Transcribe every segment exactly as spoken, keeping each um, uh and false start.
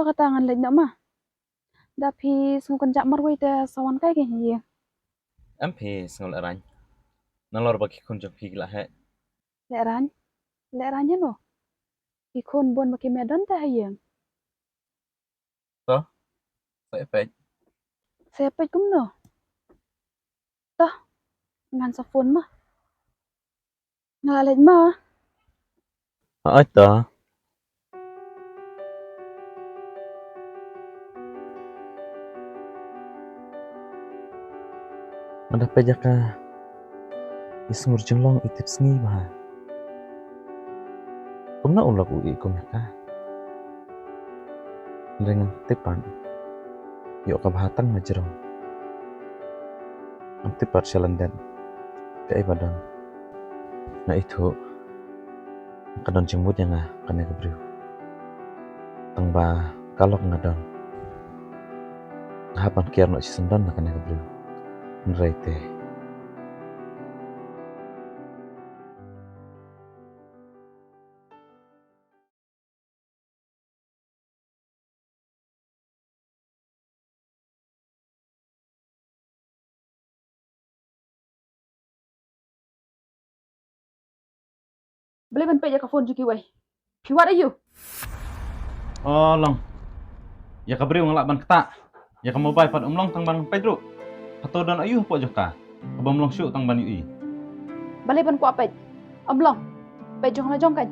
To kata ngan leit noh ma. Da phi sngew kynjah marwei te sa wan kai kein ha ïing. Em phi sngew lehraiñ. Nalor ba ki khun jong phi ki la heh. Lehraiñ? Lehraiñ ïano? Ki khun bun ba kim ïadon te ha ïing. To, sa ïa peit. Sa ïa peit kumno? To, ngan sa phone ma. Nga la leit ma. Hooid to. Nga da peit ïa ka, i sngur jinglong i tip sngi bha. Kumno u lok u ïeh kum ïa ka? Hynrei ngam tip pat. Ïoh ka bha tang nga jrong. Ngam tip pat sha lyndet kaei ba don. Nga ithuh ka don jingmut ïa nga kane ka briew. Tang ba ka lok nga don. Nga hap ban kiar noh shisyndon na kane ka briew. Hynrei te. Balei ban peit ïa ka phone jong kiwei? Phi wad aïu? Oh long. Ïa ka briew nga lah ban ktah. Ïa ka mobile pat ym long tang ban peit ruh. Hato don aïu hapoh jong ka? Kaba ym long shuh tang ban ïohi. Balei ban kwah peit? Ym long. Peit jong la jong kan.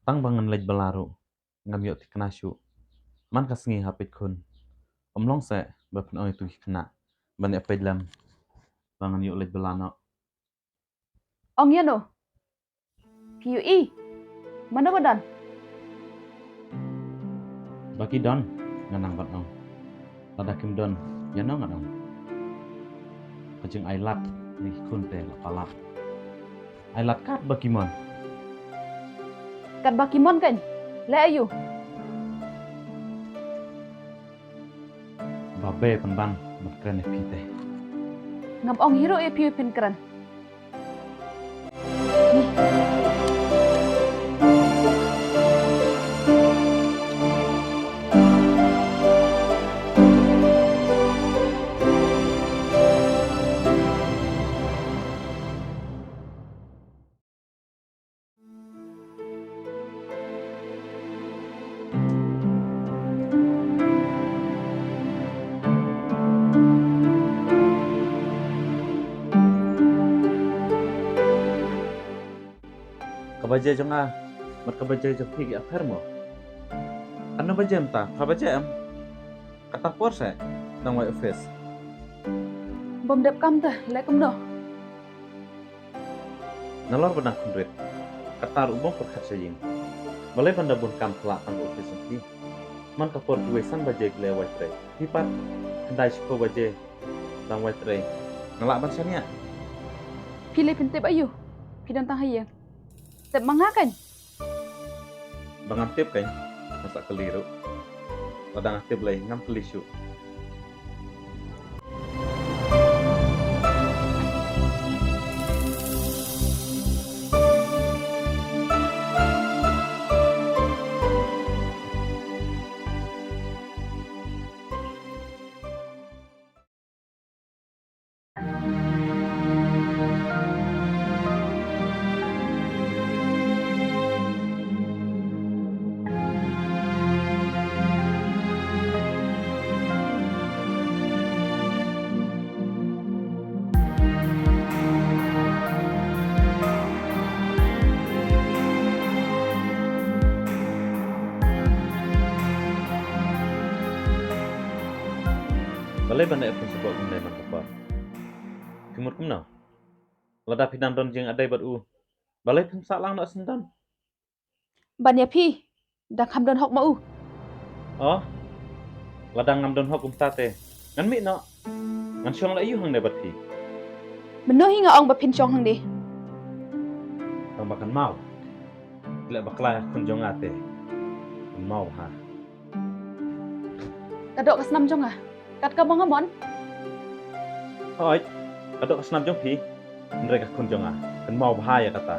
Tang ba ngan leit bylla ruh ngam ïoh thikna shuh. Man ka sngi ha peit khun. Ym long seh ba phin ong ïa tu ki khynnah ban ïa peit lem ba ngan ïoh leit bylla noh. Ong ïano? Phi ïohi? Mano ba don? Ba ki don, nga nang ban ong. Lada kim don, ïano ngan ong. Ka jingai lad ïa ki khun te la palat. Ai lad kat ba ki mon. Kat ba ki mon kan? Leh aïu? Ba be pynban ban kren ïa phi te. Ngam ong hi ruh ïa phi phin kren. Ka baje jong nga bad ka baje jong phi ki apher mo. Ano baje mynta, phra baje em? Kata por seh dang wai office. Bym dep kam te, leh kumno? Nalor ba dang khynrit, kata ruh bym pyrkhat sha ïing. Balei ban da bun kam phylla tang ka office jong phi? Man ka por kiwei san baje ki la wai trei. Phi pat khyndai shiphew baje dang wai trei. Nga lah ban shaniah. Phi leh phin tip aïu? Phi don tang ha ïing. Tip ma nga kan? Ba ngam tip kan, nga sa kylli ruh. Lada nga tip lei ngam kylli shuh. Balei ban da ïa pynshukor kumne man ka por? Phi mut kumno? Lada phi dang don jingïadei bad u, balei phim sah lang noh syndon? Ban ïa phi, dang kham don hok ma u. Oh, lada ngam don hok kumta te ngan mih noh. Ngan shong leh aïu hangne bad phi? Mynno hi nga ong ba phin shong hangne? Tang ba kan maw. Leh bakla ïa khun jong nga te kan maw ha. Ka doh ka snam jong nga. Kat kaba nga mon. Hooid, ka dok ka snam jong phi. Hynrei ka khun jong nga kan mau bha ïa kata.